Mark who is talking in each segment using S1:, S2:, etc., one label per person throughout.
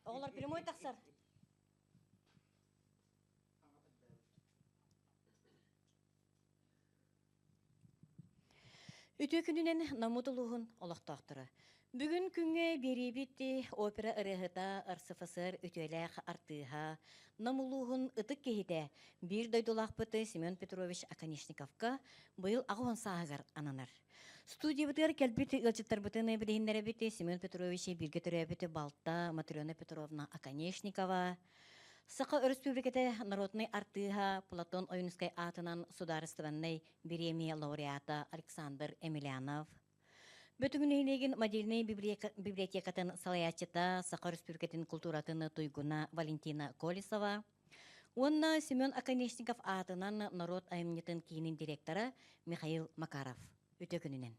S1: Оҕолор прямой тахсар. Үтүө күнүнэн Наммыт улууһун олохтоохторо. Бүгүн күҥҥэ биэриибит опера ырыаһыта РСФСР үтүөлээх артыыһа, Нам улууһун ытык киһитэ, биир дойдулаахпыт Семен Петрович Оконешниковка быйыл 80 сааһыгар ананар. Студиябытыгар кэлбит ыалдьыттарбытын билиһиннэрэбит Семен Петрович бииргэ төрөөбүт балта Матрена Петровна Оконешникова, Саха Өрөспүүбүлүкэтэ народнай артыыһа Платон Ойуунускай аатынан судаарыстыбаннай бириэмийэ лауреата Александр Емельянов, Бөтүҥ нэһилиэгин модельнай библиотекатын салайааччыта Саха Өрөспүүбүлүкэтин култууратын туйгуна Валентина Колесова уонна Семен Оконешников аатынан норуот айымньытын киинин директора Михаил Макаров. Үтүө күнүнэн.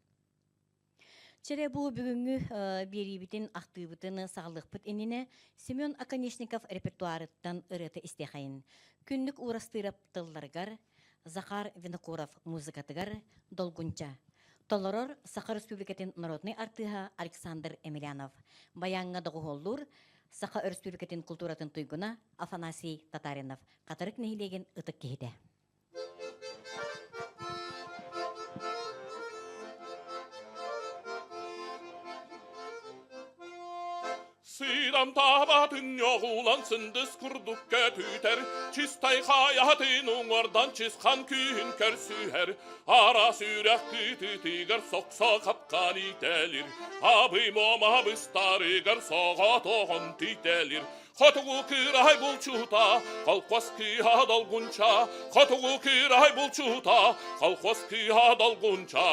S1: Чэрэ бу бүгүҥҥү биэриибитин, ахтыыбытын саҕалыахпыт иннинэ Семен Оконешников репертуарыттан ырыата истиэхэйин. Күннүк Уурастыырап тылларыгар, Захар Винокуров музыкатыгар Долгунча. Толорор Саха Республикатын народнай артыыһа Александр Емельянов. Баяҥҥа доҕуһуоллуур Саха Өрөспүүбүлүкэтин култууратын туйгуна Афанасий Татаринов, Хатырык нэһилиэгин ытык киһитэ.
S2: Сыырам таабатын ньоҕулан сындыс курдук көтүтэр, чистай хайатын уҥуордан чысхан күүһүн көрсүһэр, араас үрэх кытытыгар сохсо хапкан итэлир, абый мома быстарыгар соҕотоҕон тийтэлир. Хотугу кыырай булчута, колхоз кыыһа долгунча, хотугу кыырай булчута, колхоз кыыһа долгунча.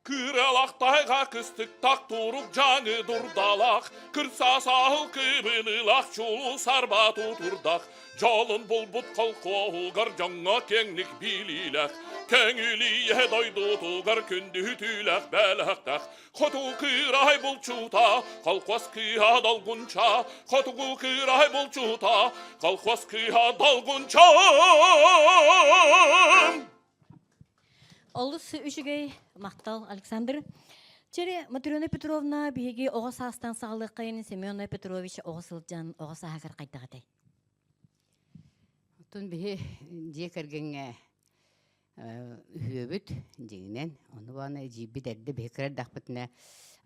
S2: Кыралахтайга кыстыктах турук дьаҥы дурдалах, кырса саһыл кыбыныылах чулуу сарба тутурдах, дьолун булбут колхоһугар дьоҥҥо киэҥник билиилэх, көҥүлүйэ дойдутугар күндү түүлэх бэлэхтэх, хоту кыырай булчута, колхоз кыыһа долгунча, хотугу кыырай булчута, колхоз кыыһа долгунча.
S1: Олус үчүгэй махтал, Александр. Чери, Матрена Петровна биһиги оҕо саастан саҕалыаххайын Семен Петрович оҕо сылдьан оҕо сааһыгар хайдах этэй?
S3: Оттон биһи дьиэ кэргэҥҥэ үһүөбүт дьиҥинэн. Ону баҕана эдьиийбит эрдэ биһи кыра эрдэхпитинэ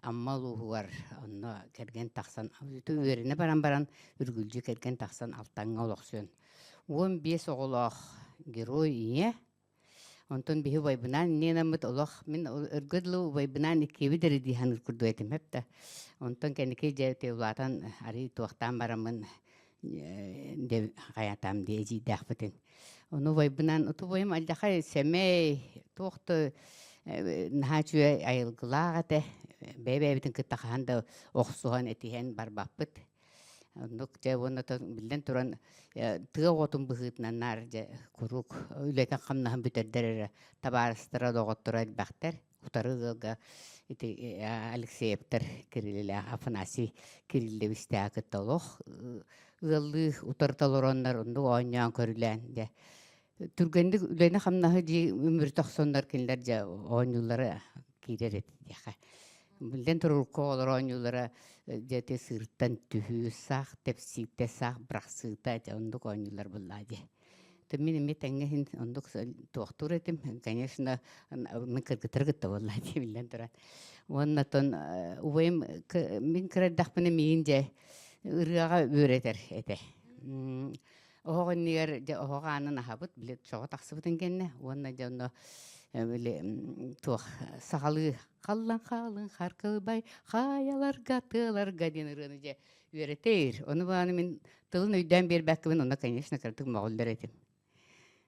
S3: Амма улууһугар онно кэргэн тахсан үөрэнэ баран баран үргүлдьү кэргэн тахсан Алтаҥҥа олохсуйан 15 оҕолоох герой ийэ Онтон биһи убайбынаан иннинэммит олох мин өргө дылы убайбынаан иккиэбит эрэ дии саныыр курдук этим эп да. Онтон кэнники дьэ ити улаатан арыый туохтаан бараммын хайатаам дии эдьиийдээхпитин. Ону убайбынаан оту убайым алдьархай сэмэй, туох да наһаа үчүгэй айылгылаах этэ. Бэйэ-бэйэбитин кытта хаһан да охсуһан, этиһэн барбаппыт. Оннук дьэ уонна биллэн туран тыа оҕотун быһыытынан наар дьэ куруук үлэтин-хамнаһын бүтэрдэр эрэ табаарыстара, доҕотторо элбэхтэр. Утары ыалга ити Алексеевтар Кириллилээх Афанасий Кириллевичтээх кытта олох ыаллыы утарыта олороннор оннук оонньоон көрүлээн дьэ түргэнник үлэни-хамнаһы дии үмүрүтэ охсоннор кинилэр дьэ оонньуулара киирэр этэ диэхэ. Биллэн турар урукку оҕолор оонньуулара дьэ ити сыыртан түһүү, саах тэпсиитэ, саах бырахсыыта дьэ оннук оонньуулар буоллаа дии. То мин эмиэ тэҥҥэ иһин оннук туохтуур этим. Конечно, мин кыргыттары кытта буоллаа дии биллэн туран. Уонна оттон убайым мин кыра эрдэхпинэ миигин дьэ ырыаҕа үөрэтэр этэ. Оһох иннигэр дьэ оһох аанын аһабыт, били чоҕо тахсыбытын кэннэ уонна дьэ онно били туох сахалыы халлан хаалын харкылбай хаайаларга тыаларга диэн ырыаны дьэ үөрэтэр. Ону бааны мин тылын өйдөөн биэрбэккэбин онно конечно кыратык моҕоллор этим.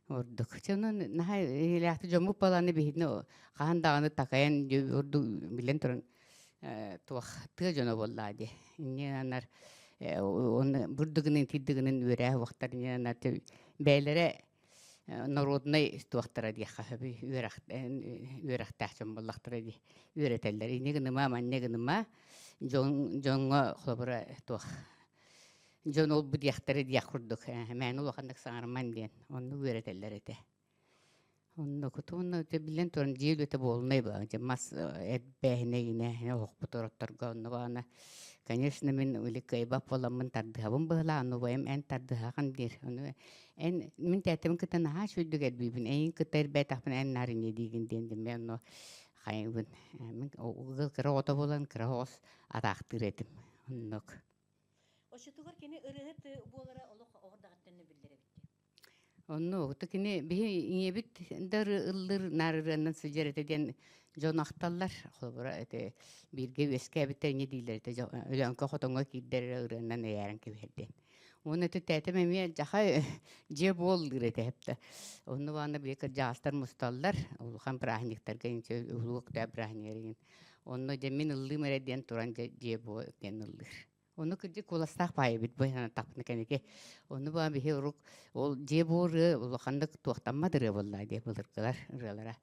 S3: Ордук. Дьэ онон наһаа илээхти дьоммут баланы биһигини хаһан даҕаны такайан ордук билэн туран туох тыа дьоно буоллаа дии. Иннинанар оны бурдугунун тирдигинин үөрээ уохтар иннинанар бэйэлэрэ народнай туохтара диэххэ сөбүй үөрэхтээх дьон буоллахтара дии үөрэтэллэр. Инни гыныма, манна гыныма дьоҥҥо холобура туох дьон ол бу диэхтэрэ диэх курдук мээнэ улаханнык саҥарыман диэн оннук үөрэтэллэр этэ. Оннук уонна биллэн туран дьиэ үлэтэ буолунай баа дьэ мас эрбээһинэ оһохпут оротторго онно баана конечно мин или кыайбат буоламмын тардыһабын быһылаан убайым эн тардыһаҕын диир ону эн мин тээтэбин кытта наһаа үчүгэйдик эрбиибин эйин кытта эрбээтэхпинэ эн наар инньэ диигин диэн диммэ онно хайыбын мин ыал кыра оҕото буолан кыра оҕус атаахтыыр этим оннук.
S1: Оччотугар кини ырыаһыт буолара олох оҕо даҕаттан биллэр эбит.
S3: Онно то кини биһи ийэбит да ыллыр наар ырыаннан сылдьар этэ диэн дьон ахталлар. Холобура ити бииргэ үөскээбиттэр инньэ дииллэр этэ Өлөөҥкө хотоҥҥо киирдэр эрэ ырыаннан эйээрэн кэбиһэр диэн. Уонна ити тээтэм эмиэ дьаха дьиэ буоллуур этэ эптэ. Онно баана били кырдьаҕастар мусталлар улахан праздниктарга инче улуу өктөөп празднигар игин. Онно дьэ мин ыллыым эрэ диэн туран дьэ дьиэ буо диэн ыллыыр. Ону кырдьык куоластаах баай эбит бу санаттахпына кэнники. Ону баа биһи урук ол дьиэ бу ырыа улаханнык туохтаммат ырыа буолла дии былыргылар ырыалара.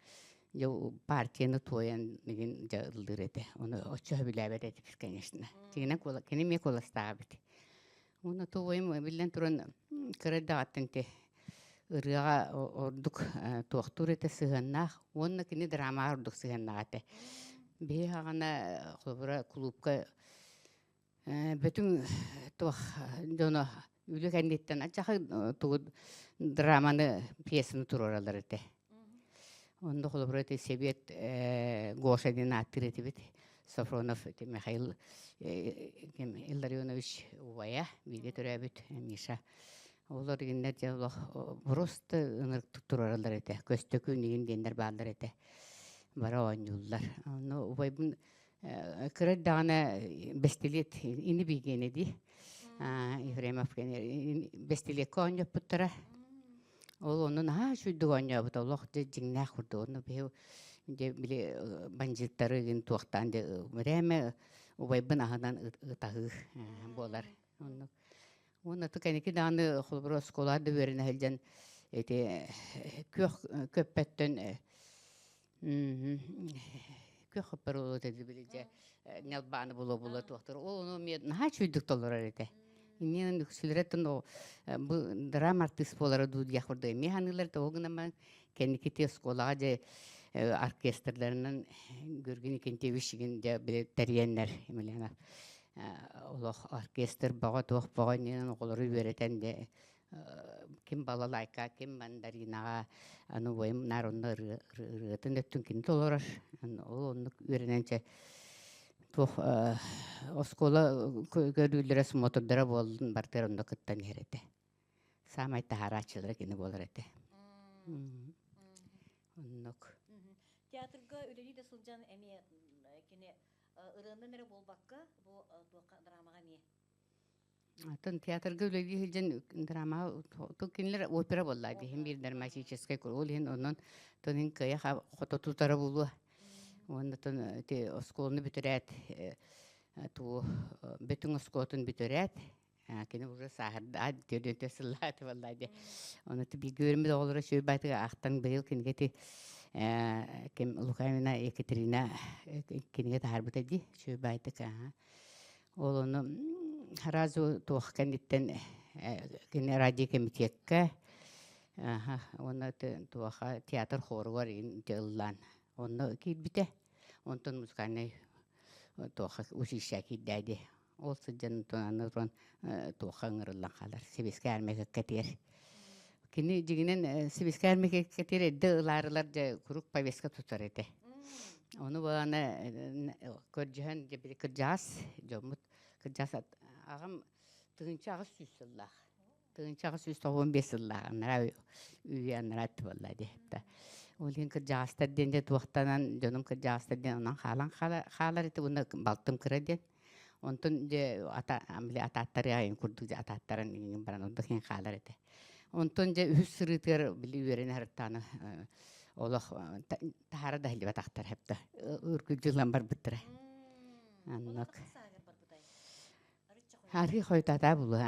S3: Дьэ партияны туойан игин дьэ ыллыыр этэ. Ону оччо сөбүлээбэт этибит конечно. Дьиҥинэн куола кини эмиэ куоластаах эбит. Уонна туойум биллэн туран кыра эрдэҕиттэн ити ырыаҕа ордук туохтуур этэ сыһыаннаах уонна кини драмаҕа ордук сыһыаннаах этэ. Биһи хаҕана холобура кулуупка Бөтүҥ туох дьоно үлэ кэнниттэн аччаха тугу драманы пьесаны туруораллар этэ. Онно холобура ити Сэбиэт Гоша диэн ааттыыр этибит. Софронов ити Михаил Илларионович убайа бииргэ төрөөбүт Миша. Олор игиннэр дьэ олох просто ынырыктык туруораллар этэ. Көстөкүүн игин диэннэр бааллар этэ. Бары оонньууллар. Онно убайбын Кыра эрдэҕинэ бэстилиэт ини биигиэнэ дии. Ефремов бэстилиэккэ оонньоппуттара. Ол онно наһаа үчүгэйдик оонньообута олох дьэ дьиҥнээх курдук. Онно биһи дьэ били бандьыыттары игин туохтаан дьэ время убайбын аһынан ытаһыы буолар. Оннук. Уонна кэнники даҕаны холобура оскуолаҕа да үөрэнэ сылдьан ити күөх көппөттөн күөх көппөр улуут эти били дьэ ньалбааны була-була туохтар ол ону эмиэ наһаа үчүгэйдик толорор этэ. Иннинэн үксүлэрэттэн бу драма артыыс буолара дуу диэх курдук эмиэ саныыллар да ол гынан баран кэнники ти оскуолаҕа дьэ оркестрдарынан Гүргүн Икентьевич игин дьэ били тэрийэннэр Емельянов олох оркестр бөҕө туох бөҕө иннинэн оҕолору үөрэтэн дьэ ким балалайка ким мандаринаҕа аны убайым наар онно ырыатын өттүн кини толорор ол оннук үөрэнэн чэ туох оскуола көрүүлэрэ смотрдара буоллун бартыгар онно кыттан иһэр этэ саамай таһаарааччылара кини буолар этэ оннук
S1: Театрга үлэлии да сылдьан эмиэ кини ырыанан эрэ буолбакка, бу туохха драмаҕа эмиэ.
S3: Атын театрга үлэлии сылдьан драмаҕа кинилэр опера буолла диһин биир драматическай ол иһин онон тон кыайа хото тутара буолуо. Уонна тон ити оскуоланы бүтэрээт туу бөтүҥ оскуолатын бүтэрээт Кини уже сааһырда төрүөтэ сыллааты буолла дии. Ону бииргэ үөрэммит оҕолоро үчүгэй баайтыга ахтан быйыл кинигэ ити ким Лукамина Екатерина кинигэ таһаарбыта дии үчүгэй баайтык. Ол ону сразу туох кэнниттэн кини радиокомитекка уонна туоха театр хоругар ыллаан онно киирбитэ. Онтон музыкальнай туоха училище киирдэ дии. Ол сылдьан аны туран туохха ыҥырыллан хаалар Сэбиэскэй армия кэккэтигэр. Кини дьиҥинэн Сэбиэскэй армия кэккэтигэр эрдэ ылаарылар дьэ куруук повестка тутар этэ. Ону баҕана көрдьөһөн дьэ били кырдьаҕас дьоммут кырдьаҕас аҕам 1800 сыллаах 1895 сыллаах анараа үйэ анараа өттө буолла дии. Ол иһин кырдьаҕастар диэн дьэ туохтанан дьонум кырдьаҕастар диэн онон хаалан хаалар этэ уонна балтым кыра диэн. Онтон дьэ ата били атааттары айын курдук дьэ атааттаран иҥин баран онто иһин хаалар этэ. Онтон дьэ үһүс сырыытыгар били үөрэнэ сырыттаҕына олох таһаара да иһиллибатахтар хэптэ үргүлдьү барбыттара. Аннык. Арыы хойутаатаа булуо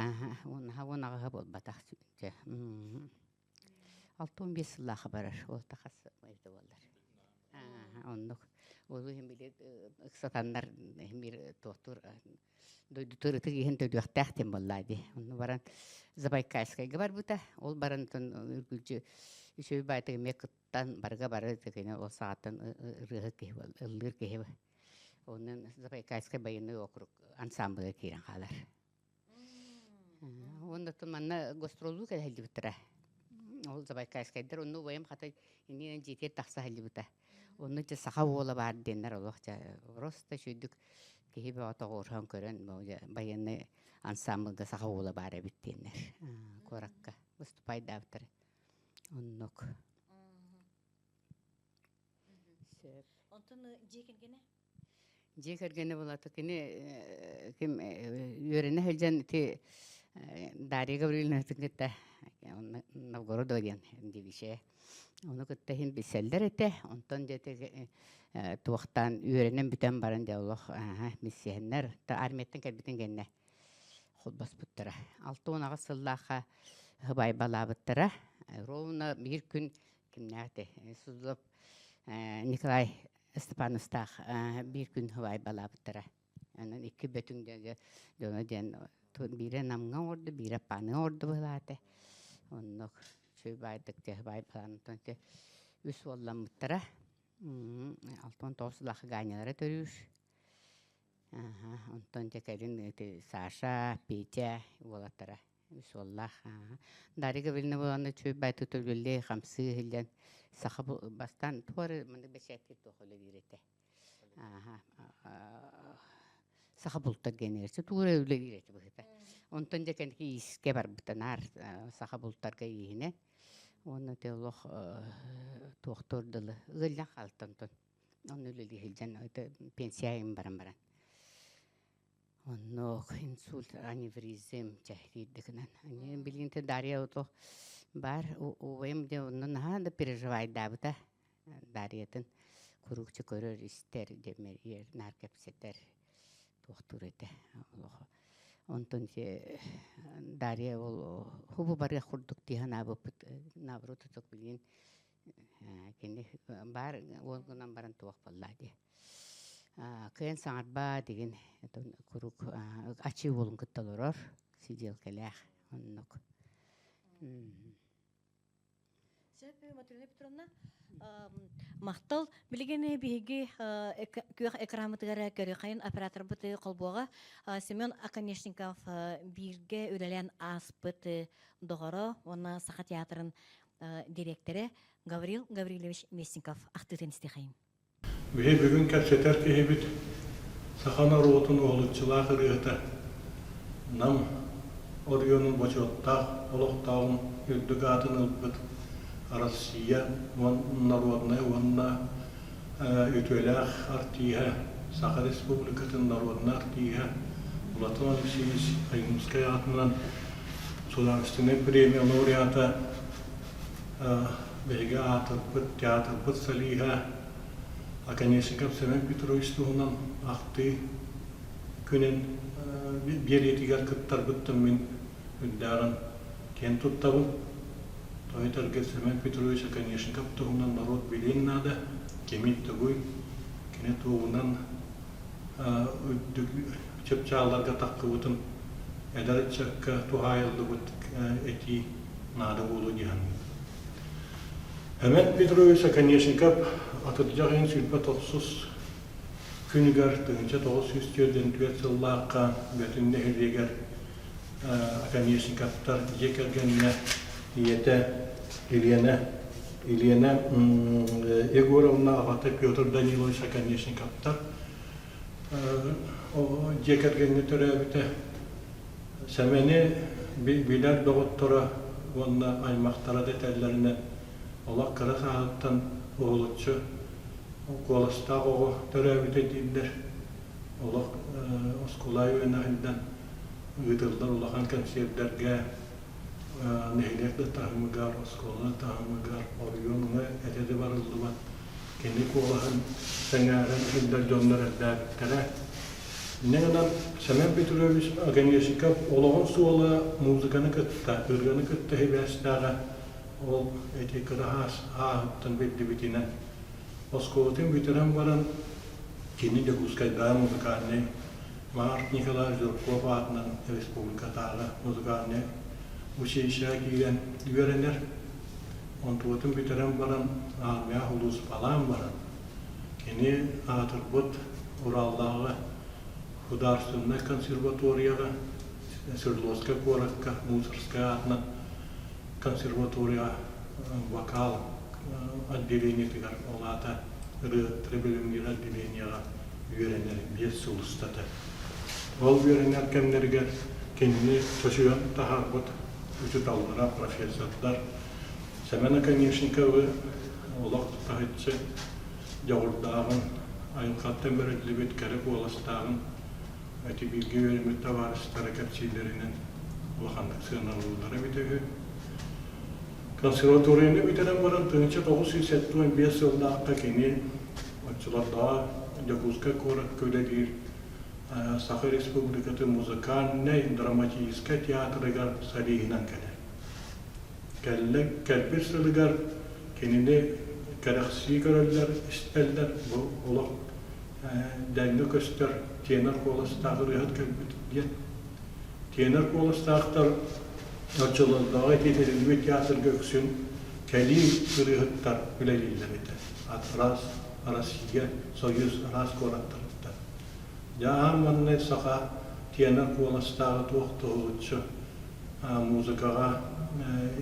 S3: 18 буолбатах дьэ 65 сыллаахха барар ол тахас эбитэ буоллар оннук ол иһин били ыксатаннар иһин туохтуур дойдутугар ытык иһин төлүөхтээх диэн буоллаа дии онно баран Забайкальскайга барбыта ол баран үргүлдьү үчүгэй баайтык эмиэ кыттан. кыттан барыга бары кини ол саҕаттан ырыаһыт киһи ыллыыр киһи. Онон Забайкальскай военный округ ансамблыга киирэн хаалар. Уонна манна гастроллуу кэлэ сылдьыбыттара. Ол Забайкальскайдар онно убайым хата иннинэн дьиэтигэр тахса сылдьыбыта. Онно дьэ саха уола баар диэннэр олох дьэ просто үчүгдүк киһи бөҕө тоҕуоруһан көрөн байыаннай ансамблга саха уола баар эбит диэннэр куоракка выступайдаабыттар. Оннук. Сөп.
S1: Онтон дьиэ кэргэнэ?
S3: Дьиэ кэргэнэ булата кини ким үөрэнэ сылдьан ити Дарья Гаврильевнатын кытта Новгородова диэн девичья. Ону кытта иһин билсэллэр этэ. Онтон дьэ туохтаан үөрэнэн бүтэн баран дьэ олох билсиһэннэр армияттан кэлбитин кэннэ холбоспуттара. 68 сыллаахха сыбаайбалаабыттара. Ровно биир күн кимнээх этэ Суздалов Николай Степановтаах биир күн сыбаайбалаабыттара. Онон икки бөтүҥ дьоно диэн биирэ Намҥа оҥордо, биирэ Аппааныга оҥордо быһыылаата. Оннук үчүгэй баайдык дьэ сыбаайбалаан үс уолламмыттара. 69 сыллаах Ганялара төрүүр. Онтон дьэ кэлин ити Саша, Петя уолаттара үс уоллаах. Дарья Гавриловна буолан үчүгэй баайдык үлэлии хамсыы иһиллэн саха бастаан туора маннык бэчээттиир туох үлэлиир этэ. Саха бултар диэн туура үлэлиир этэ быһыыта. Онтон дьэ кэнники иискэ барбыта наар саха бултарга ииһинэн. Уонна те олох туохтуур дылы ыаллан хаалтан онтон. Онно үлэлии сылдьан пенсияйым баран баран. Оннук инсульт, аневризм чэһдиирдикинэн. Билигин Дарья ото бар убайым дьэ онно наһаа да переживайдаабыта. Дарьятын куруук көрөр, истэр, дьэмэрийэр, наар кэпсэтэр туохтуур этэ. Онтон Дарья ол хубу барыах курдук дии санаабыппыт наоборот тутук билигин Кини баар уол гынан баран туох буолла дии. Кыайан саҥарбаа дигин куруук ачыы уолун кытта олорор сиделкэлээх оннук.
S1: Сөп, Матрена Петровна. Махтал. Билигин биһиги күөх экраммытыгар көрүөхайын операторбыт холбуоҕа Семен Оконешников бииргэ үлэлээн ааспыт доҕоро уонна Саха театрын дириэктэрэ Гаврил Гаврильевич Местников ахтыытын истиэхэйин.
S4: Биһи бүгүн кэпсэтэр киһибит саха норуотун уһулуччулаах ырыаһыта Нам оройуонун бочуоттаах олохтооҕун үрдүк аатын ылбыт Россия народнай уонна үтүөлээх артииһа, Саха Республикатын народнай артииһа Платон Алексеевич Ойуунскай аатынан Судаарыстыбаннай премия лауреата, биһиги аатырбыт театрбыт солиһа Оконешников Семен Петрович туһунан ахтыы күнүн биэриитигэр кыттарбыттан мин үрдээҕин киэн туттабын. Тойтарга Семен Петрович Оконешников туһунан норуот билиэн наада, кимий тугуй, кини туоҕунан үрдүк чыпчаалларга таххыбытын эдэр ыччакка туһаайыллыбыт этии наада буолуо дии саныыбын. Семен Петрович Оконешников атырдьах ыйын 29 күнүгэр 1944 сыллаахха Бөтүн нэһилиэгэр Оконешниковтар дьиэ кэргэҥҥэ ийэтэ Елена Елена Егоровна аҕата Петр Данилович Оконешниковтар дьиэ кэргэҥҥэ төрөөбүтэ. Сэмэни билэр доҕотторо уонна аймахтара дэтэллэринэн олох кыра сааһыттан уһулуччу куоластаах оҕо төрөөбүтэ дииллэр. Олох оскуола үөрэнэ сылдьан ыытыллар улахан кэнсиэрдэргэ нэһилиэк да таһымыгар, оскуола да таһымыгар, оройуоҥҥа этэ да барыллыбат кини куолаһын сэҥээрэн сылдьар дьоннор элбээбиттэрэ. Инньэ гынан Семен Петрович Огонешников олоҕун суола музыканы кытта, ырыаны кытта сибээстээҕэ ол ити кыра ааһыттан биллибитинэн оскуолатын бүтэрэн баран кини Дьокуускайдааҕы музыкальнай Марк Николаевич Жирков аатынан республикатааҕы музыкальнай училищеҕа киирэн үөрэнэр. Онтубутун бүтэрэн баран, армия улууспалаан баран, кини аатырбыт Ураллааҕы художественнай консерваторияҕа Свердловскай куоракка Мусорскай аатынан консерватория вокал отделениетыгар, ол аата ырыаһыттары бэлэмниир отделениеҕа үөрэнэр 5 сыл устата. Ол үөрэнэр кэмнэригэр кинини чочуйан таһаарбыт учууталлара, профессордар Семен Оконешниковы олох таһыччы дьоҕурдааҕын, айылҕаттан бэриллибит кэрэ куоластааҕын ити бииргэ үөрэммит табаарыстара кэпсииллэринэн улаханнык сыаналыыллара эбитэ үһү. Консерваторияны бүтэрэн баран 1975 сыллаахха кини оччолордооҕу Дьокуускай куоракка үлэлиир Саха Республикатын музыкальнай драматическай театрыгар солиһынан кэлэр. Кэллэ кэлбит сылыгар кинини кэрэхсии көрөллөр, истэллэр. Бу олох дэҥҥэ көстөр тенор куоластаах ырыаһыт кэлбит диэн. Тенор куоластаахтар оччолордооҕу ититиллибит театрга үксүн кэлии ырыаһыттар үлэлииллэр этэ. Араас Россия, Союз араас куораттарыттан. Дьэ аан маҥнай саха тенор куоластааҕы туох туһулуччу музыкаҕа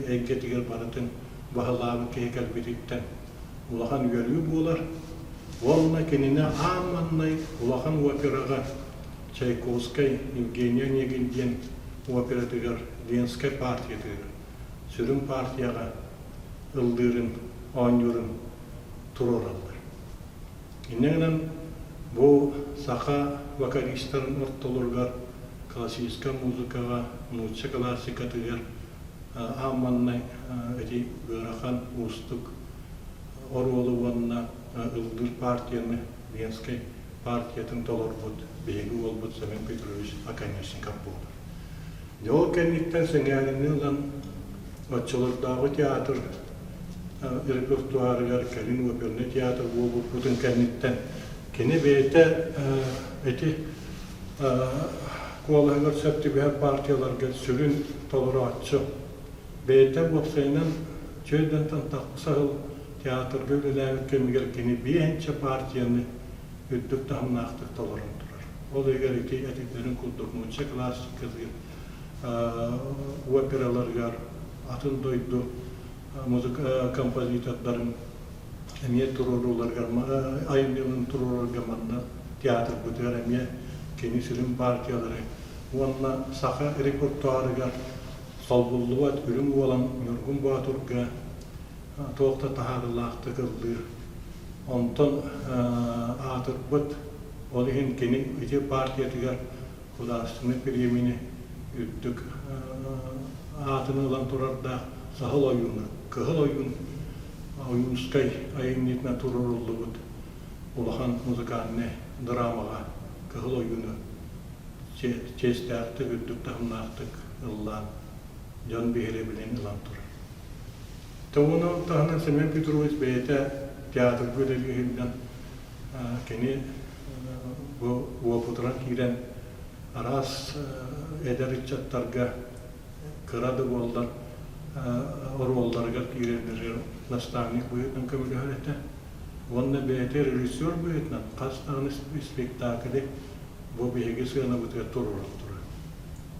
S4: эйгэтигэр барытын баһылаабыт киһи кэлбититтэн улахан үөрүү буолар. Уонна кинини аан маҥнай улахан операҕа Чайковскай Евгений Онегин диэн оператыгар Ленскэй партиятыгар сүрүн партияҕа ыллыырын, оонньуурун туруораллар. Инньэ гынан бу саха вокалистарын ортолоругар классическай музыкаҕа, нуучча классикатыгар аан маҥнай ити ыарахан, уустук оруолу уонна ыллыыр партияны Ленскэй партиятын толорбут биһиги уолбут Семен Петрович Оконешников буолар. Дьэ ол кэнниттэн сэҥээриини ылан оччолордооҕу театр репертуарыгар кэлин опернай театр буолбуппутун кэнниттэн кини бэйэтэ ити куолаһыгар сөп түбэһэр партияларга сүрүн толорооччу. Бэйэтэ уопсайынан Чүөдэнтэн тахса сыл театрга үлэлээбит кэмигэр кини биэһинчэ партияны үрдүк таһымнаахтык толорон турар. Ол иһигэр ити этиллэрин курдук нуучча классикатыгар, операларыгар, атын дойду музыка композитордарын эмиэ туруорууларыгар, айымньыларын туруорарга манна театрбытыгар эмиэ кини сүрүн партиялары уонна саха репертуарыгар солбуллубат Үрүҥ Уолан Ньургун Боотурга туох да таһаарыылаахтык ыллыыр. Онтон аатырбыт, ол иһин кини ити партиятыгар художественнай премияны үрдүк аатын ылан турардаах Саһыл ойууна, Кыһыл ойуун Ойуунскай айымньытынан туруоруллубут улахан музыкальнай драмаҕа Кыһыл ойууну чиэстээхтик, үрдүк таһымнаахтык ыллаан дьон биһирэбилин ылан турар. Ону таһынан Семен Петрович бэйэтэ театрга үлэлии сылдьан кини бу уопутуран киирэн араас эдэр ыччаттарга кыра да буоллар оруолларыгар киирэллэригэр наставник быһыытынан көмөлөһөр этэ. Уонна бэйэтэ режиссер быһыытынан хас даҕаны спектакли бу биһиги сыанабытыгар туруоран турар.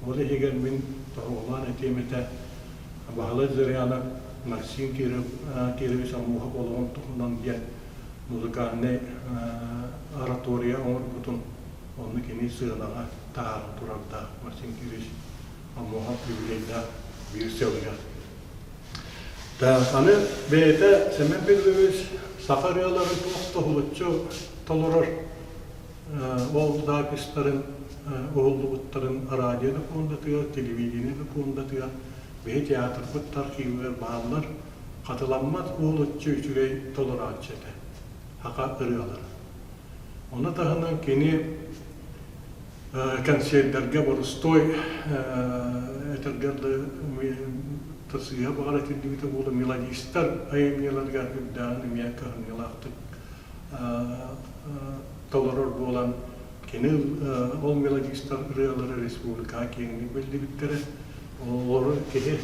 S4: Ол иһигэр мин тоһоҕолоон этиэм этэ Баһылай Зырянов Максим Кирович Аммосов олоҕун туһунан диэн музыкальнай оратория оҥорбутун онно кини сыанаҕа таһааран турардаах Максим Кирович Аммосов юбилейдаах биир сылыгар. Аны бэйэтэ Семен Петрович саха ырыаларын туох да уһулуччу толорор ол записьтарын уһуллубуттарын радио да пуондатыгар, телевидение да пуондатыгар биһи театрбыт архивыгар бааллар, хатыламмат уһулуччу үчүгэй толорооччу этэ, саха ырыалара. Ону таһынан кини концердэргэ боростуой этэргэ дылы сыыһа баҕар этиллибитэ буолуо мелодистар айымньыларыгар үрдээҕин эмиэ кыһамньылаахтык толорор буолан кини ол мелодистар ырыалара республикаҕа киэҥник биллибиттэрэ. Олору киһи.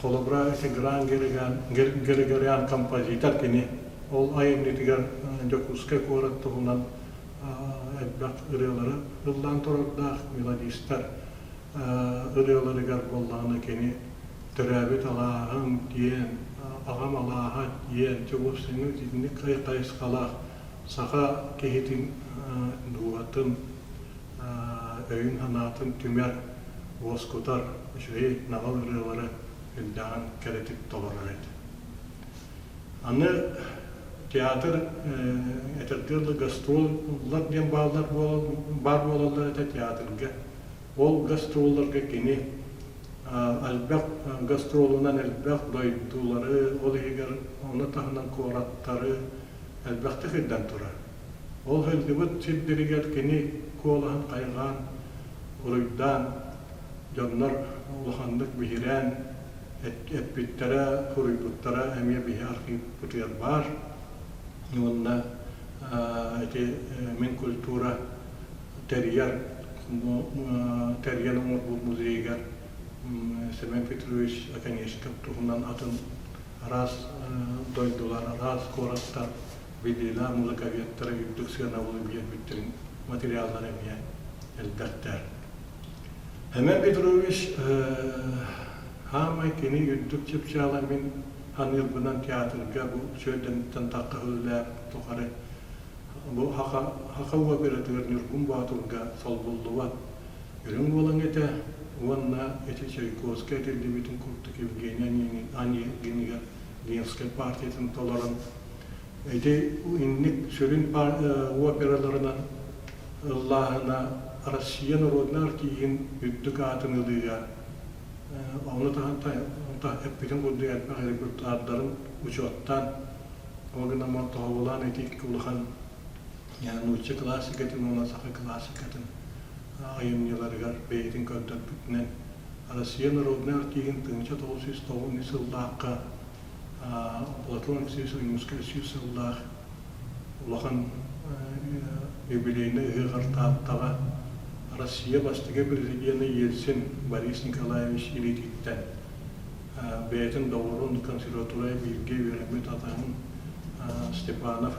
S4: Холобура, ити Гран Григориан композитор кини ол айымньытыгар Дьокуускай куорат туһунан элбэх ырыалары ыллаан турардаах мелодистар ырыаларыгар буоллаҕына кини төрөөбүт алааһым диэн, аҕам алааһа диэн чугуопсайынан итинник хайысхалаах саха киһитин дууһатын, өйүн-санаатын түмэр, уоскутар үчүгэй наҕыл ырыалары үрдээҕин кэрэтик толорор этэ. Аны театр этэргэ дылы гастроллар диэн бааллар баар буолаллар этэ театрга. Ол гастролларга кини элбэх гастролунан элбэх дойдулары, ол иһигэр ону таһынан куораттары элбэхтик ирдэн турар. Ол сылдьыбыт сирдэригэр кини куолаһын хайҕаан, уруйдаан, дьоннор улаханнык биһирээн эппиттэрэ, суруйбуттара эмиэ биһи архивпытыгар баар. Уонна ити мин культура тэрийэр тэрийэн оҥорбут музейыгар Семен Петрович Оконешников туһунан атын араас дойдулар, араас куораттар биллиилээх музыковедтара үрдүк сыанабылы биэрбиттэрин материаллара эмиэ элбэхтэр. Семен Петрович хаамай кини үрдүк чыпчаала мин ханыырбынан театрга бу сүөрдэмиттэн тахха үлэлээбит тухары бу Хаха, Хаха оператыгар Ньургун Боотурга солбуллубат үрүҥ буолан этэ уонна ити Чайковскай этиллибитин курдук Евгений Онегинигар Ленскэй партиятын толорон ити инник сүрүн операларынан ыллааһына Россия народнай артиһын үрдүк аатын ылыыга ону таһан эппитин курдук элбэх репертуардарын учуоттаан ол гынан тоһоҕолоон ити икки улахан нуучча классикатын уонна саха классикатын айымньыларыгар бэйэтин көрдөрбүтүнэн Россия народнай артиһын 1993 сыллаахха Платон Алексеевич Ойуунускай сүүс сыллаах улахан юбилейнай ыһыаҕар Тааттаҕа Россия бастакы президенэ Ельцин Борис Николаевич илиититтэн бэйэтин доҕорун консерватория бииргэ үөрэммит атаһын Степанов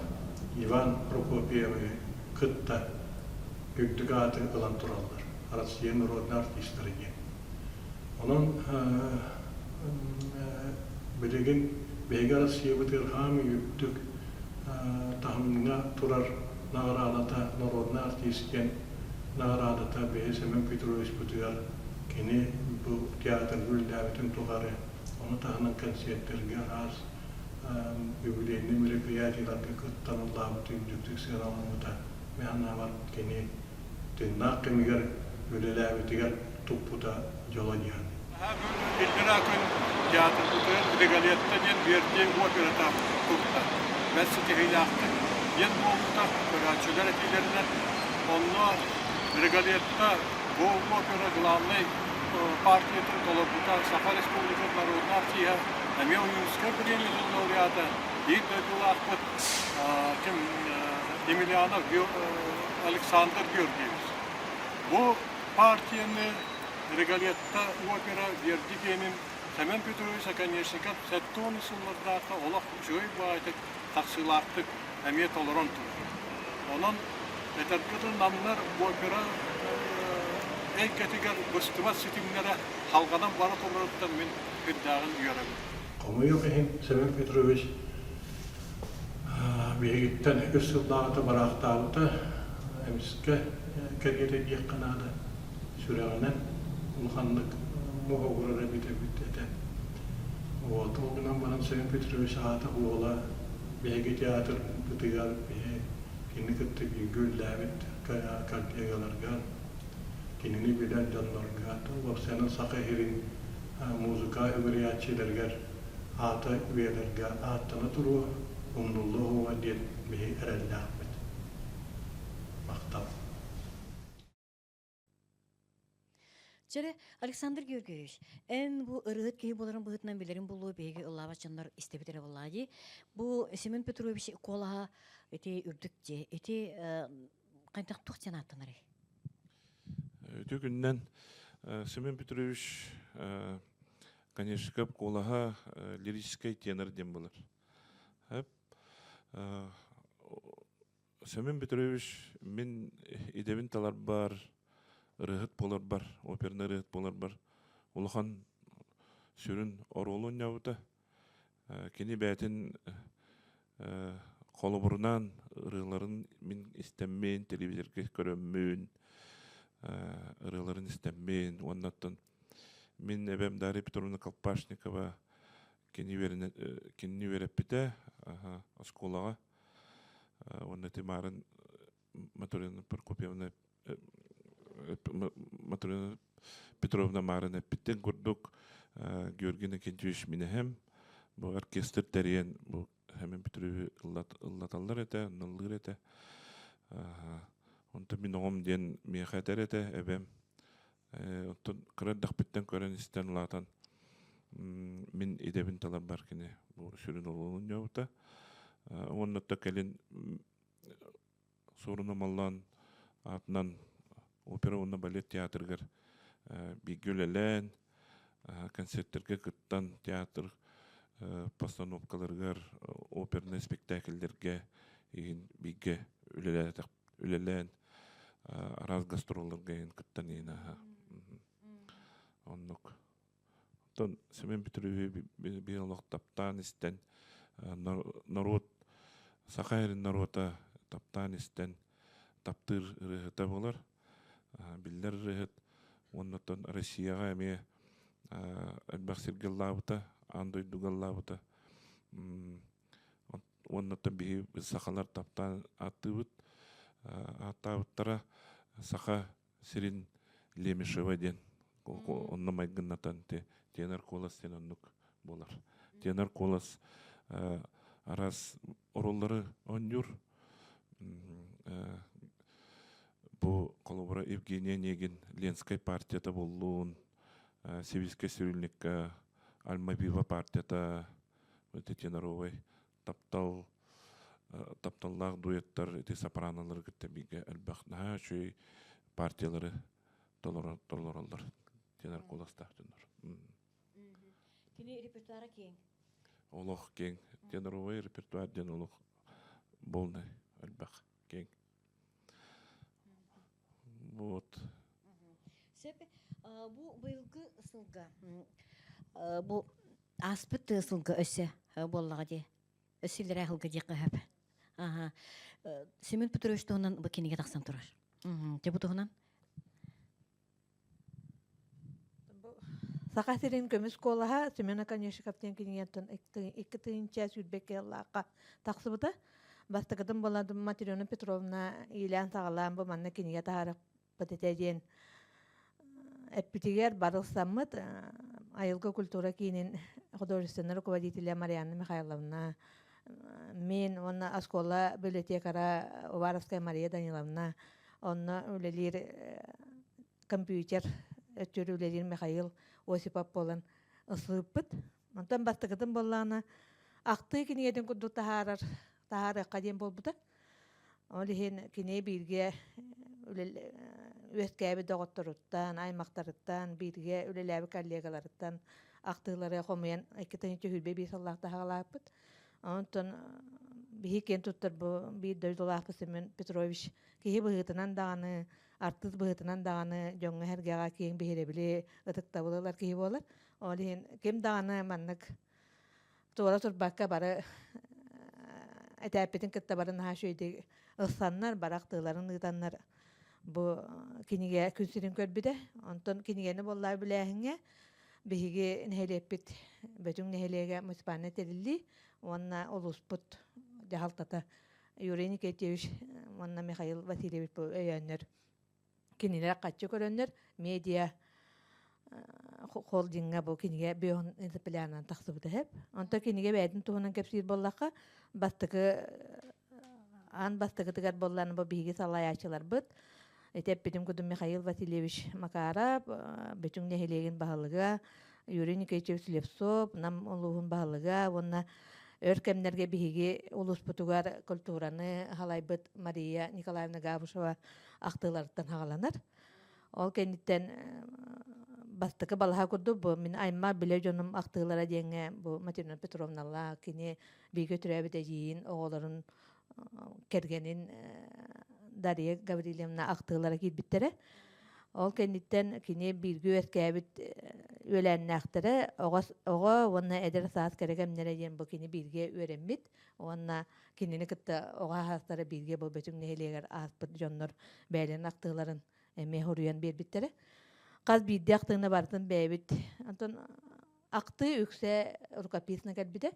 S4: Иван Прокопьевы кытта үрдүк ааты ылан тураллар Россия народнай артистара диэн. Онон билигин биһиги Россиябытыгар хаамыы үрдүк таһымҥа турар наҕараадата народнай артист диэн наҕараадата биһи Семен Петровичпытыгар кини бу театрга үлэлээбитин тухары ону таһынан концертэргэ араас юбилейнай мероприятиеларга кыттан ыллаабыт үрдүктүк сыаналаммыта. Мин санаабар кини тыыннаах кэмигэр үлэлээбитигэр туппута дьоло диэн.
S5: Иллэрээ күн театрбытыгар Риголетто диэн Верди операта турда. Бэрт ситиһиилээхтик диэн буолбута көрөөччүлэр этиилэринэн. Онно Риголетто бу опера главнай партиятын толорбута Саха Республикатын народнай артиһа эмиэ Ойуунскай премиятын лауреата биир дойдулаахпыт ким Емельянов Александр Георгиевич. Бу партияны Риголетто опера Верди диэнин Семен Петрович Оконешников 70 сыллардаахха олох үчүгэй баҕайытык тахсыылаахтык эмиэ толорон турар. Онон этэргэ дылы намнар опера эйгэтигэр быстыбат ситимнэрэ салҕанан бара турарыттан мин сүрдээҕин үөрэбин.
S4: Хомойуох иһин Семен Петрович биһигиттэн үс сыллааҕыта бараахтаабыта эмискэ кэриэтэ диэххэ наада сүрэҕинэн улаханнык моһуогурар эбит эбит этэ. Вот, ол гынан баран Семен Петрович аата уола биһиги театрбытыгар биһи кини кытта бииргэ үлэлээбит коллегаларга, кинини билэр дьоннорго, уопсайынан Саха сирин музыка үгүрүйээччилэригэр аата үйэлэргэ ааттана туруо, умнуллуо уоҕа диэн биһи эрэллээхпит. Махтал.
S1: Чэрэ, Александр Георгиевич, эн бу ырыһыт киһи буоларын быһыытынан билэрин булуо биһиги ыллаабат дьоннор истэбит эрэ буоллаа дии. Бу Семен Петрович куолаһа ити үрдүк дии. Ити хайдах туох диэн ааттанарый?
S2: Үтүө күнүнэн Семен Петрович.
S6: Конешников куолаһа лирическэй тенор диэн буолар. Семен Петрович мин идэбин таларбар, ырыаһыт буоларбар, оперный ырыаһыт буоларбар улахан сүрүн оруолу оонньообута. Кини бэйэтин холобурунан ырыаларын мин истэммин, телевизорга көрөммүн, ырыаларын истэммин уонна оттон мин эбэм Дарья Петровна Колпашникова кини кинини үөрэппитэ оскуолаҕа уонна Тимарын Моторина Прокопьевна Моторина Петровна Марын эппиттин курдук Георгий Иннокентьевич минэһэм бу оркестр тэрийэн бу Хэмин Петрович ыллаталлар этэ, ыллыыр этэ. Онтон мин оҕом диэн миэхэ этэр этэ эбэм. Оттон кыра эрдэхпиттэн көрөн истэн улаатан мин идэбин таларбар кини бу сүрүн олугун ньообута. Уонна кэлин Суорун Омоллоон аатынан опера уонна балет театрыгар бииргэ үлэлээн, концерттергэ кыттан, театр постановкаларыгар, опернай спектакльлэргэ иһин бииргэ үлэлээн, араас гастролларга иһин кыттан иһин аһа. Оннук. Оттон Семен Петрович биир олох таптаан истэн, норуот, саха эрин норуота таптаан истэн таптыыр ырыаһыта буолар. Биллэр ырыаһыт. Уонна оттон Россияҕа эмиэ элбэх сиргэ ыллаабыта, аан дойдуга ыллаабыта. Уонна оттон биһиги сахалар таптаан ааттыыбыт, ааттаабыттара саха сирин Лемешева диэн онно майгыннатан тенор куолас диэн оннук буолар. Тенор куолас араас оруоллары оонньуур. Бу холобура Евгения Онегин Ленскай партията буоллун, Сибиискэй цирюльникка Альма-Вива партията, теноровай таптал тапталлаах дуэттар ити сопранолары кытта бииргэ элбэх наһаа үчүгэй партиялары толороллор тенор куоластаах дьоннор.
S1: Кини репертуара киэҥ.
S6: Олох киэҥ. Теноровой репертуар диэн олох полный элбэх киэҥ. Вот.
S1: Сөп. Бу быйылгы сылга бу ааспыт сылга өссө буоллаҕа дии. Өссө иллэрээ сылга диэххэ сөп. Аха. Семен Петрович туһунан бу кинигэ тахсан турар. Дьэ бу туһунан?
S7: Саха сирин көмүс куолаһа Семен Оконешников диэн кинигэтин 2 сүүрбэккэ ыллаахха тахсыбыта. Бастакытын буолан Матрена Петровна иилээн-саҕалаан бу манна кинигэ таһаарыппыт этэ диэн эппитигэр барылсаммыт айылгы культура киинин художественный руководителя Марианна Михайловна мин уонна оскуола библиотекара Уваровская Мария Даниловна онно үлэлиир компьютер өттүгэр үлэлиир Михаил Осипов буолан ылсыбыппыт. Онтон бастакытын буоллаҕына ахтыы кинигэтин курдук таһаарар таһаарыахха диэн буолбута. Ол иһин кини бииргэ үөскээбит доҕотторуттан, аймахтарыттан, бииргэ үлэлээбит коллегаларыттан ахтыылары хомуйан 2 сүүрбэ сыллаах таһаҕалааппыт. Онтон биһи киэн туттар бу биир дойдулаахпыт Семен Петрович киһи быһыытынан даҕаны, артыыс быһыытынан даҕаны дьоҥҥо-сэргэҕэ киэҥ биһирэбили, ытыктабылы ылар киһи буолар. Ол иһин ким даҕаны маннык туора турбакка бары этээппитин кытта бары наһаа үчүгэйдик ылсаннар, бары ахтыыларын ыытаннар бу кинигэ күн сирин көрбүтэ. Онтон кинигэни буоллаа билээһиҥҥэ биһиги нэһилиэкпит Бөтүҥ нэһилиэгэ муниципальнай тэриллии уонна улууспут дьаһалтата Юрий Никитьевич уонна Михаил Васильевич бу өйөөннөр кинилэр хаччы көрөннөр медиа холдиҥҥа бу кинигэ бөөн инцепелянан тахсыбыта сөп. Онтон кинигэ бэйэтин туһунан кэпсиир буоллахха, бастакы аан бастакытыгар буоллаан бу биһиги салайааччыларбыт ити эппитим курдук Михаил Васильевич Макаров, Бөтүҥ нэһилиэгин баһылыга, Юрий Никитич Слепцов, Нам улууһун баһылыга уонна өр кэмнэргэ биһиги улууспутугар культураны халайбыт Мария Николаевна Габышева ахтыыларыттан хаҕаланар. Ол кэнниттэн. Бастакы балаһа курдук бу мин аймах билэ дьонум ахтыылара диэҥҥэ бу Матрена Петровналаах кини бииргэ төрөөбүт эдьиийин оҕолорун кэргэнин Дария Гаврильевна ахтыылара киирбиттэрэ. Ол кэнниттэн кини бииргэ үөскээбит үөлээннээхтэрэ оҕо, оҕо уонна эдэр саас кэрэ кэмнэрэ диэн бу кини бииргэ үөрэммит уонна кинини кытта оҕо аһаастара бииргэ бу Бөтүҥ нэһилиэгэр ааспыт дьоннор бэйэлэрин ахтыыларын эмиэ суруйан биэрбиттэрэ. Хас биирдии ахтыыны барытын бэйэбит онтон ахтыы үксэ рукописно кэлбитэ.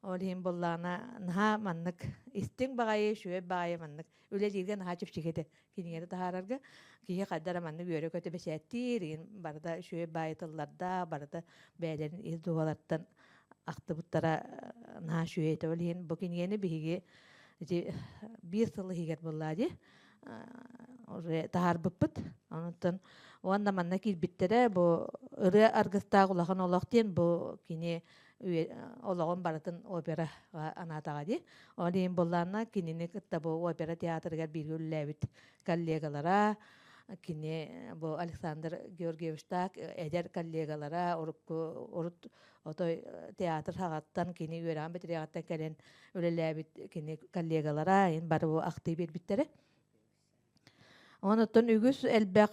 S7: Ол иһин буоллаҕына наһаа маннык истиҥ баҕайы, үчүгэй баҕайы маннык үлэлииргэ наһаа чэпчэки этэ кинигэни таһаарарга. Киһи хайда эрэ маннык үөрэ-көтө бэчээттиир, игин барыта үчүгэй баайы тыллардаах, барыта бэйэлэрин ис дууһаларыттан ахтыбыттара наһаа үчүгэй этэ. Ол иһин бу кинигэни биһиги ити биир сыл иһигэр буоллаа дии уже таһаарбыппыт. Онтон уонна манна киирбиттэрэ бу ырыа аргыстаах улахан олох диэн бу кини олоҕун барытын операҕа анаатаҕа дии. Ол иһин буоллаҕына кинини кытта бу опера театрыгар бииргэ үлэлээбит коллегалара, кини бу Александр Георгиевичтаах эдэр коллегалара урукку урут отой театр хаҕаттан кини үөрэҕин бүтүрүөҕүттэн кэлэн үлэлээбит кини коллегалара ин бары бу ахтыы биэрбиттэрэ. Онуттан үгүс элбэх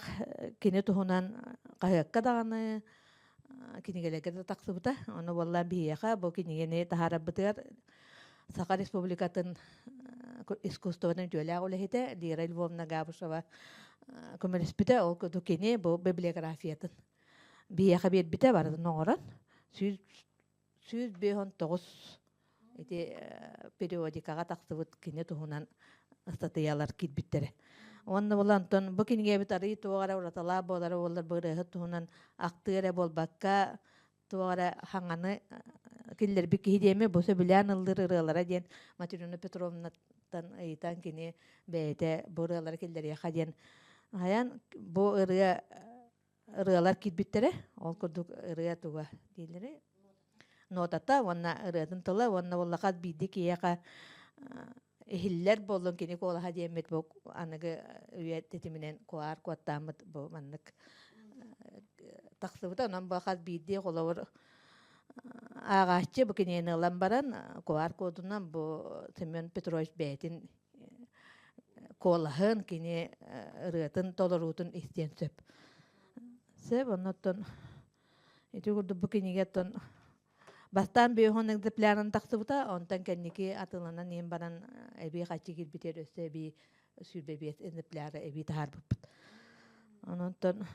S7: кини туһунан хаһыакка даҕаны кинигэлэргэ да тахсыбыта. Ону буолла биһиэхэ бу кинигэни таһаарарбытыгар Саха Республикатын искусствотын үтүөлээх үлэһитэ Лира Львовна Габышева көмөлөспүтэ. Ол курдук кини бу библиографиятын биһиэхэ биэрбитэ барытын оҥорон 159 ити периодикаҕа тахсыбыт кини туһунан ыстатыйалар киирбиттэрэ. Уонна була онтон бу кинигэбит арый туох эрэ ураталаах буолара буоллар бу ырыаһыт туһунан ахтыы эрэ буолбакка туох эрэ хаҥаны киллэрбит киһи диэми бу сөбүлээн ыллыыр ырыалара диэн Матрена Петровнаттан ыйытан кини бэйэтэ бу ырыалары киллэриэхэ диэн хайан бу ырыа ырыалар киирбиттэрэ. Ол курдук ырыа туга дииллэри нотата уонна ырыатын тыла уонна буоллаха биирдии киһиэхэ иһиллэр буоллун кини куолаһа диэммит бу аныгы үйэ тэтиминэн куар куоттааммыт бу маннык тахсыбыта. Онон бу хас биирдии холобур ааҕааччы бу кинигэни ылан баран куар кодунан бу Семен Петрович бэйэтин куолаһын, кини ырыатын толоруутун истиэн сөп. Сөп, оннуттан ити курдук бу кинигэттэн бастаан бөһөн экземплярын тахсыбыта, онтон кэнники атыланан иһин баран эбии хаччы киирбитигэр өссө эбии 25 экземпляры эбии таһаарбыппыт. Ононтон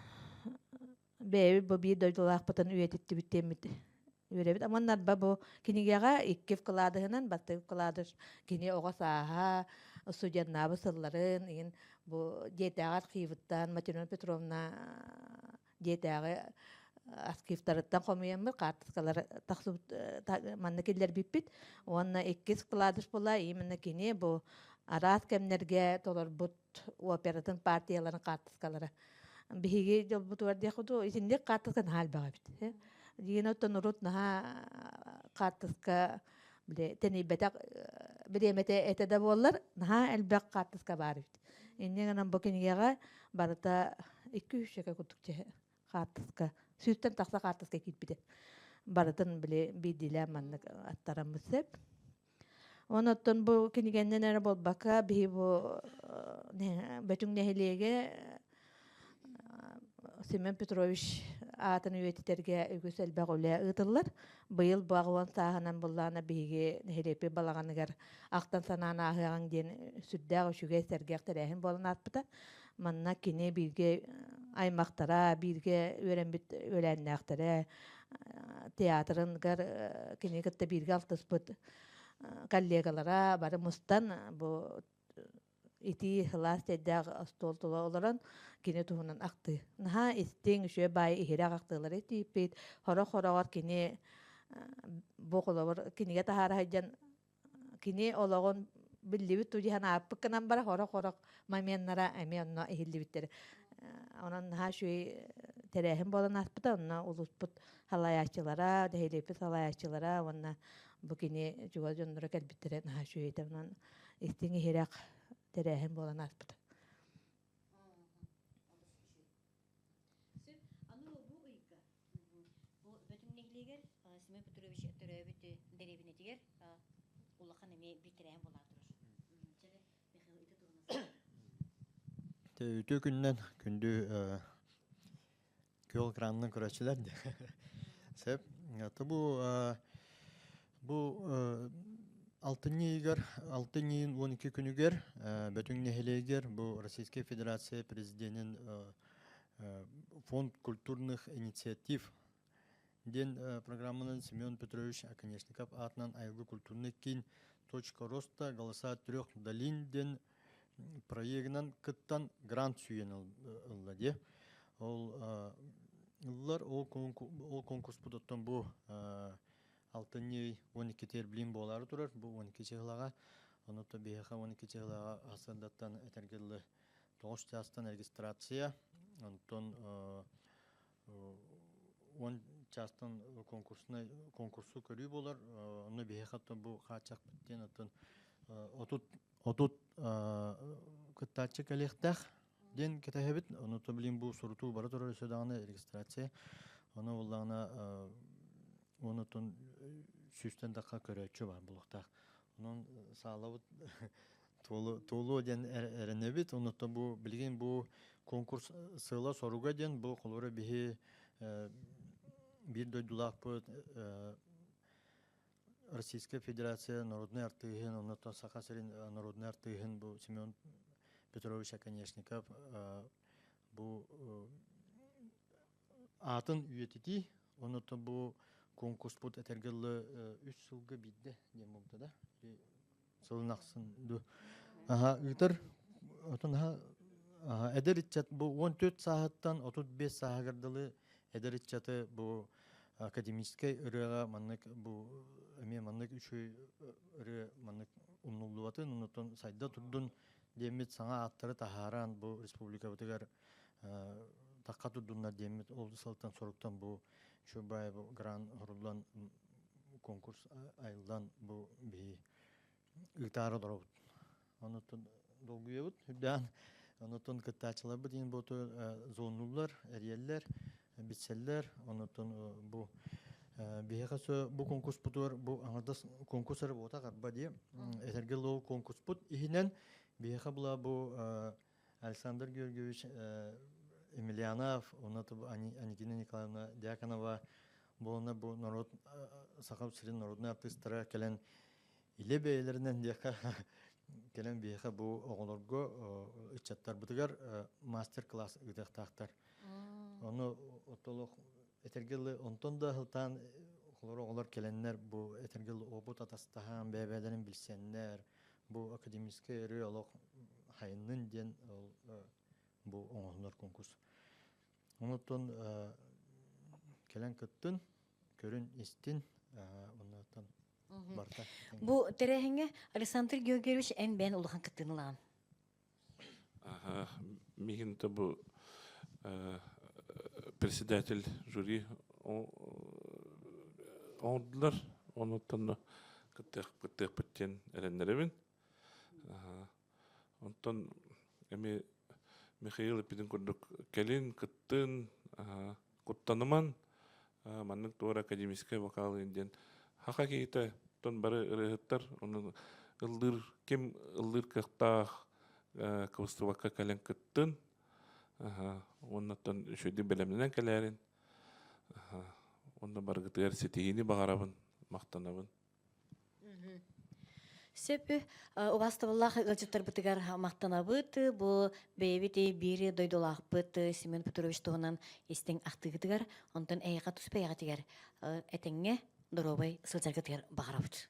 S7: бэйэбит бу биир дойдулаахпытын үйэтиттибит диэммит үөрэбит. Аман бу кинигэҕэ икки вкладыһынан бастакы вкладыш кини оҕо сааһа, студеннаабы сылларын, иһин бу дьиэтээҕи архивыттан Матрена Петровна дьиэтээҕи архивтарыттан хомуйаммыт хаартыскалар тахсыбыт манна киллэрбиппит. Уонна иккис вкладыш була именно кини бу араас кэмнэргэ толорбут оператын партияларын хаартыскалара. Биһиги дьолбутугар диэх курдук итинник хаартыска наһаа элбэх эбит. Диэн оттон урут наһаа хаартыска били тэнийбэтэх бириэмэтэ этэ да буоллар наһаа элбэх хаартыска баар эбит. Инньэ гынан бу кинигэҕэ барыта 2-3 чөкө курдук хаартыска сүүстэн тахса хаартыска киирбитэ. Барытын били биирдиилээн маннык аттараммыт сөп. Онон бу кинигэннэн эрэ буолбакка, биһи бу Бөтүҥ нэһилиэгэ Семен Петрович аатын үйэтитэргэ үгүс элбэх үлэ ыытыллар. Быйыл бу аҕыан сааһынан буллаана биһиги нэһилиэкпит балаҕаныгар ахтан санаан ааһыаҕыҥ диэн сүрдээх үчүгэй сэргэх тэрээһин буолан ааспыта. Манна кини бииргэ аймахтара, бииргэ үөрэммит үөлээннээхтэрэ, театрыгар кини кытта бииргэ алтыспыт коллегалара бары мустан бу итии сылаас чэйдээх остуол тула олорон кини туһунан ахтыы. Наһаа истиҥ, үчүгэй баай иһирэх ахтыылары тиийпит. Хорох-хороҕор кини бу холобур кинигэ таһаара сылдьан кини олоҕун биллибит тудьаһан ааппыт гынан баран хорох-хорох моменнара эмиэ онно иһиллибиттэр. Онон наһаа үчүгэй тэрээһин буолан ааспыта. Онно улууспут салайааччылара, нэһилиэкпит салайааччылара уонна бу кини чугас дьонноро кэлбиттэрэ наһаа үчүгэй этэ. Онон истиҥ иһирэх тэрээһин буолан ааспыта.
S1: Аны бу ыйга. эмиэ биир тэрээһин буолаа турар. Чэ, Михаил, ити туһунан
S8: Үтүө күннэн күндү күөл экранынан көрөөччүлэр Сөп. Бу бу алтынньы ыйыгар алтынньы ыйын 12 күнүгэр Бөтүҥ нэһилиэгэр бу Российскай Федерация Президенин фонд культурных инициатив диэн программанан Семен Петрович Оконешников аатынан айылгы культурный киин «Точка роста. Голоса трех долин» диэн проегынан кыттан грант сүүйэн ылла дии. Ол ыллар ол ол конкурспут оттон бу алтынньы 12 терблин буолаары турар бу 12 чыһылаҕа. Онуттан биһиэхэ 12 чыһылаҕа сарсыардаттан этэргэ дылы 9 чаастан регистрация, онтон 10 чаастан конкурснай конкурсу көрүү буолар. Онно биһиэхэ оттон бу хааччахпыт диэн оттон 30 30 кыттааччы кэлиэхтээх диэн кэтэһэбит. Ону то билин бу сурутуу бара турар өссө даҕаны регистрация. Ону буллаҕына онутун сүүстэн тахха көрөөччү бар булуохтаах. Онон саалабыт туолуо диэн эрэнэбит. Онуттан бу билигин бу конкурс сыала-соруга диэн бу холобура биһи биир дойдулаахпыт Российская Федерация народнай артыыһын, оннуттан Саха сирин народнай артыыһын бу Семен Петрович Оконешников бу аатын үйэтитии, оннуттан бу конкурспут этэргэ дылы үс сылга биирдэ диэн буолбута да. Сылын ахсын ду. Аха, ыытар отон аха эдэр ыччат бу 14 сааһыттан 35 сааһыгар дылы эдэр ыччаты бу академическай ырыаҕа маннык бу эмиэ маннык үчүгэй ырыа маннык умнуллубатын, оннуттан сайда турдун диэммит саҥа ааттары таһааран бу республикабытыгар тахха турдуннар диэммит ол сылтан соруктан бу үчүгэй бу гран оһоруллан конкурс айыллан бу биһи ыытаары олоробут. Онуттан долгуйабыт үрдээн онуттан кыттааччыларбыт иин буоту зоннуллар, эрийэллэр, билсэллэр. Онуттан бу биһиэхэ сө бу конкурспутугар бу аҥардас конкурс эрэ буотах арба дии. Этэргэ лоо конкурспут иһинэн биһиэхэ була бу Александр Георгиевич Емельянов, уонна Аникина Николаевна Дьяконова буолна бу норуот Саха сирин народнай артыыстара кэлэн илэ бэйэлэринэн диэхэ кэлэн биһиэхэ бу оҕолорго ыччаттарбытыгар мастер-класс ыытыахтаахтар. Ону оттолох этэргэ дылы онтон да сылтаан оҕолор оҕолор кэлэннэр бу этэргэ дылы опыт атастаһан бэйэ-бэйэлэрин билсэннэр бу академическай ырыа олох хайыннын диэн ол бу оҥоһуллар конкурс. Онуттан кэлэн кыттын, көрүн истин, оннуттан барыта.
S1: Бу тэрээһиҥҥэ Александр Георгиевич эн бэйэн улахан кыттыыны ылаҕын.
S6: Миигин то бу председатель жюри оҥордулар. Онуттан кыттыахпыт диэн эрэннэрэбин. Онтон эми Михаил эппитин курдук кэлин кыттын, куттаныман, маннык туора академическай вокал диэн хаха киһитэ тон бары ырыаһыттар ону ыллыыр ким ыллыыр кыахтаах кыбыстыбакка кэлэн кыттын уоннаттан үчүгэйдик бэлэмнэнэн кэлээрин уонна барыгытыгар ситиһиини баҕарабын махтанабын.
S1: Сөп убаастабыллаах ыалдьыттарбытыгар махтанабыт. Бу бэйэбит биир дойдулаахпыт Семен Петрович туһунан истиҥ ахтыыгытыгар, онтон эйиэхэ тус бэйэҕитигэр этэҥҥэ доруобай сылдьаргытыгар баҕарабыт.